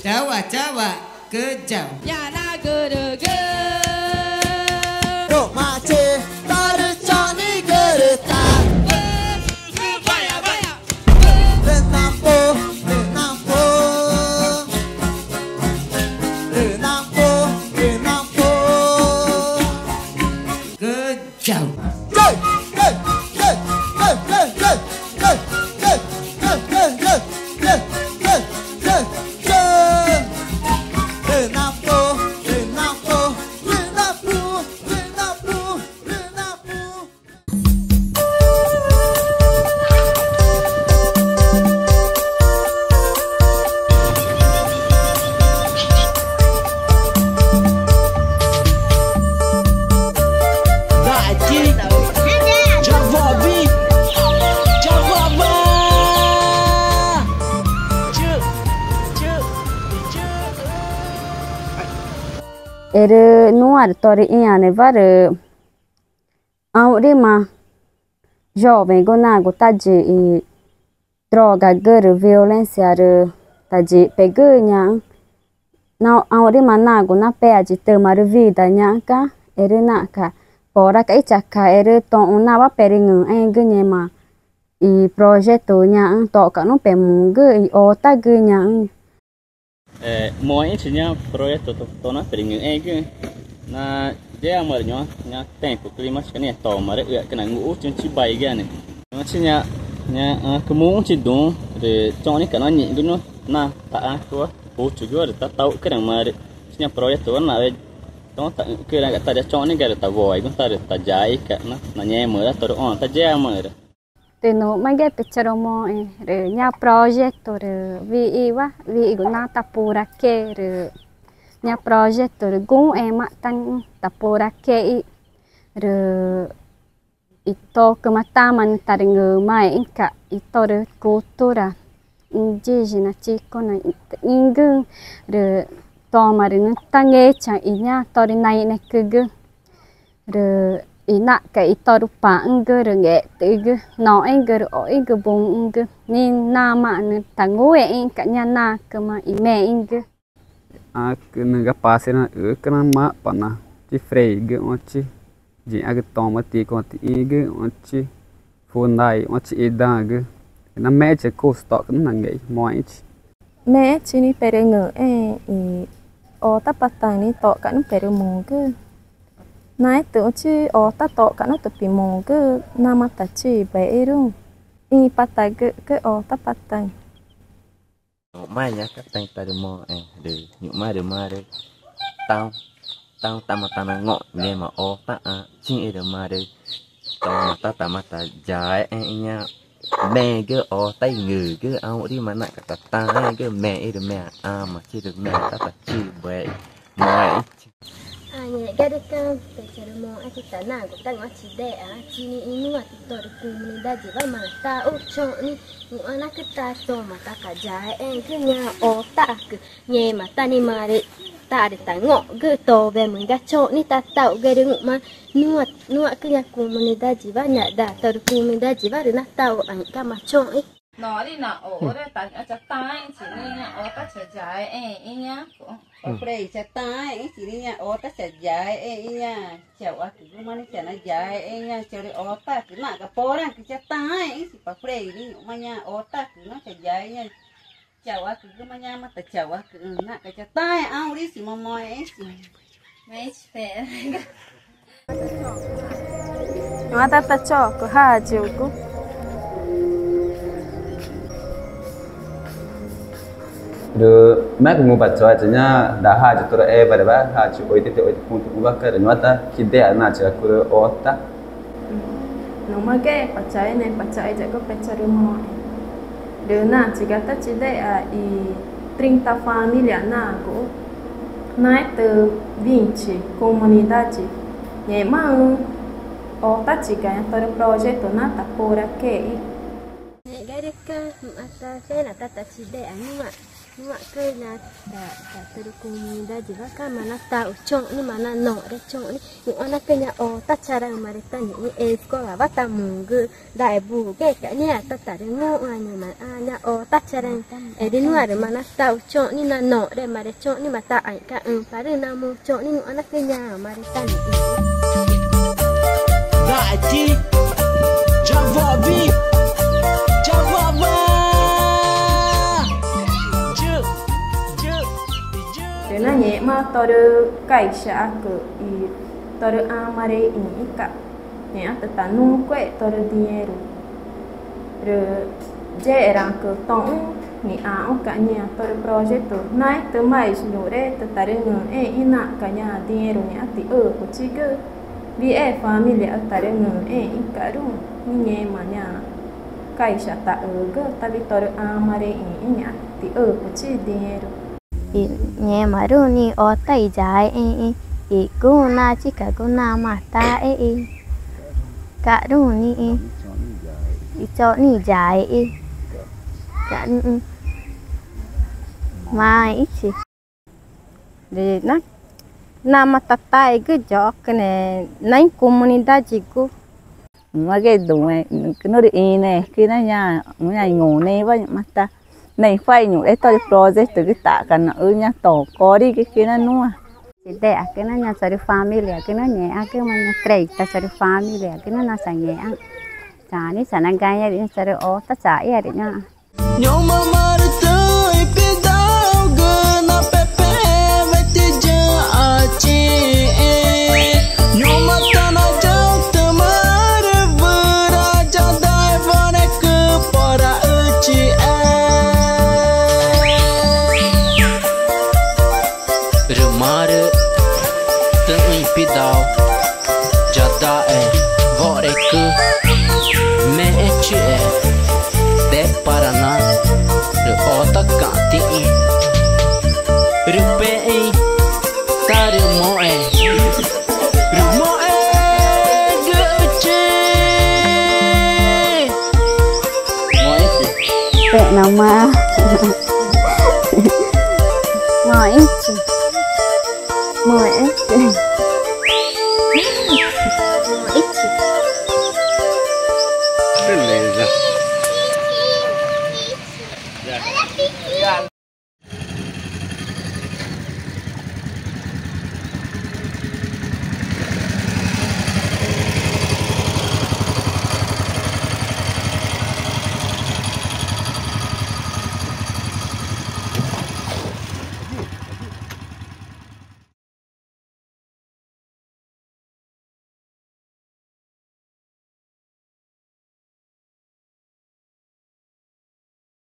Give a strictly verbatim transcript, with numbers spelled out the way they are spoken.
Chawa, chawa, good job. Rü machi, tarü choni gürü ta. Good job. Erü nuã rü torü ĩãnewa rü ãũrima jovemgu nagu tayi i drogagü rü violencia rü tayipegü nhaü̃. Ãũrima nagu napeayi tüma rü vida nhaü̃caꞌ, erü naca poraãcü ichaca erü toü̃ nawa perüngü̃ẽẽgü ngẽma i projeto nhaü̃ toca nu pemugü i otagü nhaü̃. Moẽü̃chi ñaã projeto to na perüngü̃ẽẽgüxü̃ na yéama rü ñuã ñaã tempu clima chica niã tomarü üü̃acü nanguxuchixü̃ chibaigüane. Ñuãchi ñaã ñaã ãcü muxũchi duü̃xü̃ rü choxni caꞌ na ñigu ñu na taãcüwa puchugüwa rü tatauxcüraü̃ marü. Chi ñaã projeto na nawe totaü̃cüraü̃caꞌ ta ya choxniga rü tawoiguxü̃ ta rü tayaecaꞌ na nangẽmüra torü õna ta yéamaü̃ra. Rü nuxma̱xgue pexü̃ charümoxẽ rü ñaã projeto rü wüxiwa wüxigu na tapuracüe rü ñaã projeto rü guxü̃ ẽmata nixĩ tapuracüexü̃ rü i tocüma tama nüxü̃ tarüngümaexü̃caꞌ i torü cultura indígena chico na ixĩgüxü̃ rü toma rü nüxü̃ tangechaü̃ i ñaã torü nainecügü. Rü i naca i torü paü̃gü rü ngextü̱xügü noxẽgü rü o̱xigü buü̃gü nixĩ namaã nüxü̃ tangúexü̃caꞌ ñaã nacüma i mexü̃gü. Ãcü nüxü̃ ga pasena ücüna maxpana chi freigü õchi yixagü toma ticona tixĩgü õchi fundai õchi idaãgü. Namexẽchi cusu toca nu nangexü̃ moẽü̃chi. Mexẽchi nixĩ perüngü̃xẽẽ i otapataü̃ nixĩ toca nu perümugü. Naẽtüxü̃ chi ota toca nu tupimugü namaã tachibaexü̃ruü̃ ĩpatagüxcü otapataü̃. Ñu̱xma ñaã cataü̃ tarümoxẽ rü ñu̱xma rü marü tãũ tãũ tama tanangõ̱x ngẽma otaxü̃ chixĩ rü marü toma tátama tayaexẽẽxü̃ ñaã mexü̃gü ota ingügü ãũrima naxca̱x tataãẽgü mexü̃ rü meã ãmachi rü meã tá tachibaexü̃ moẽü̃chi. Ngẽxgumarügüca̱x pexü̃ charümoxẽ chi ta nagu tangua chidexa chi nixĩ i nuã chi torü comunidadewa marü taxu choxni ñu̱xma nacü ta toma tá tayaexẽẽgü ñaã otaxacü ngẽma tá nixĩ marü tarü tangõ̱xgü tobemüin ga choxni tataxugü rü ñu̱xma nuã nuãcü ñaã comunidadewa ñaã daa torü comunidadewa rü nataxuxã̱xgücama choxni. Noxri na oxre ta ñu̱xma chataãẽxü̃chi nixĩ ñaã ota chayaexẽẽxü̃ ñaã. Chataãẽxü̃chi nixĩ ñaã ota chayaexẽẽxü̃ ñaã. Chauxacügüma nixĩ chanayaexẽẽxü̃ ñaã chorü otaxü̃ naxca̱x poraãcü chataãẽxü̃chi pa freirü nixĩ ñu̱xma ñaã otaxü̃ na chayaexẽẽxü̃ ñaã. Chauxacügüma ñaãma ta chauxacüxü̃ naxca̱x chataãẽ ãũrüchi momoẽxü̃chi. Ñu̱xma tá tachocuxü̃ jayugu. Rü meã cungupachawa chi ñaã daa jayu tórü Ewarewa jayu oito oito ponto um vaca rü ñu̱xma tá chidexa nachiga curü ota. Ñu̱xma guxü̃, Pa Chaxĩ, Pa Chaxĩ, yexguma pexü̃ charümoxẽ. Rü nachiga tá chidexaxü̃ i trinta família nagu, naẽtü vinte comunidade. Ngẽmaxü̃ otachiga ñaã torü projeto na tapuracüexü̃. Ngẽxgumarüü̃, nuã tá chena tá ta chidexaxü̃ nuã. Nuã cü na ta, ta torü comunidadewa cama na taxu choxni, ma na noxre choxni. Ñu̱xma na cü ñaã otacharaü̃ marü tá nixĩ, escolawa ta mugü, dae bugueca̱x ñaã tá tarüngü̃xü̃, ñu̱xma ñaã otacharaü̃. Erü nuã rü ma na taxu choxni, na noxre marü choxni, ma ta aixca̱x ĩpãrüü̃ na mu choxni, ñu̱xma na cü ñaã marü tá nixĩ. Daxeti, ya wüxi, ya wüxiwa. Rü na ngẽxma torü caixaacü i torü ãmare ixĩxü̃ca̱x, ngẽxma tüxü̃ tanucue̱xe torü dĩẽru. Rü yexeraãcü toxü̃́ nixaxü̃ca̱x ñaã torü projeto naẽtümaã i ñuxre tüxü̃ tarüngü̃xẽẽxü̃ naxca̱x ñaã dĩẽru, ngẽxma tiücuchigü. Wüxi famíliaxü̃ tarüngü̃xẽẽxü̃ca̱x ruü̃, ngẽma ñaã caixa taxügüxü̃ tá wüxi torü ãmare ixĩxü̃, ngẽxma tiücuchi dĩẽru. I ngẽma ruü̃ nixĩ ota i yaexẽẽxü̃ i guxü̃ nachicagu namaã taxexü̃, ca̱x ruü̃ nixĩ i choxni i yaexẽẽxü̃, ca̱x nixĩ. Maxẽxü̃chi. Rü na, namaã tataegü yocüne naĩ comunidadegu. Nuã guxü̃ duü̃xẽgü norü ĩnüẽcü na ñaã, ñaã i ngunexü̃wa, ñu̱xma tá naĩ i ñuxre torü projetogü taxca̱x naxũ ñaã tocorigücü na nuã. Chidexacü na ñaã chorü familiagü na ngẽxmagüxü̃ma ñaã treinta chorü familiagü na nasangẽxma. Chani chanagaĩarü ñaã chorü ota chaxĩarü ñaã. Ñoma marü tüxü̃ i pidaugü na pepexẽẽxü̃wa ti yaxãchixü̃. Ñoma tanayaxü̃ tümaarü wüxi ya dae worecü poraxüchixü̃. Rü marü tüxü̃ i pidau ya dae worecü mexẽchixü̃, depara na rü otaca̱x tixĩ. Rü pexü̃ tarümoxẽ, rü moxẽgüxü̃chi. Moxẽchi. Pexna ma. Moxẽchi. Moxẽchi. Moxẽchi. Beleza.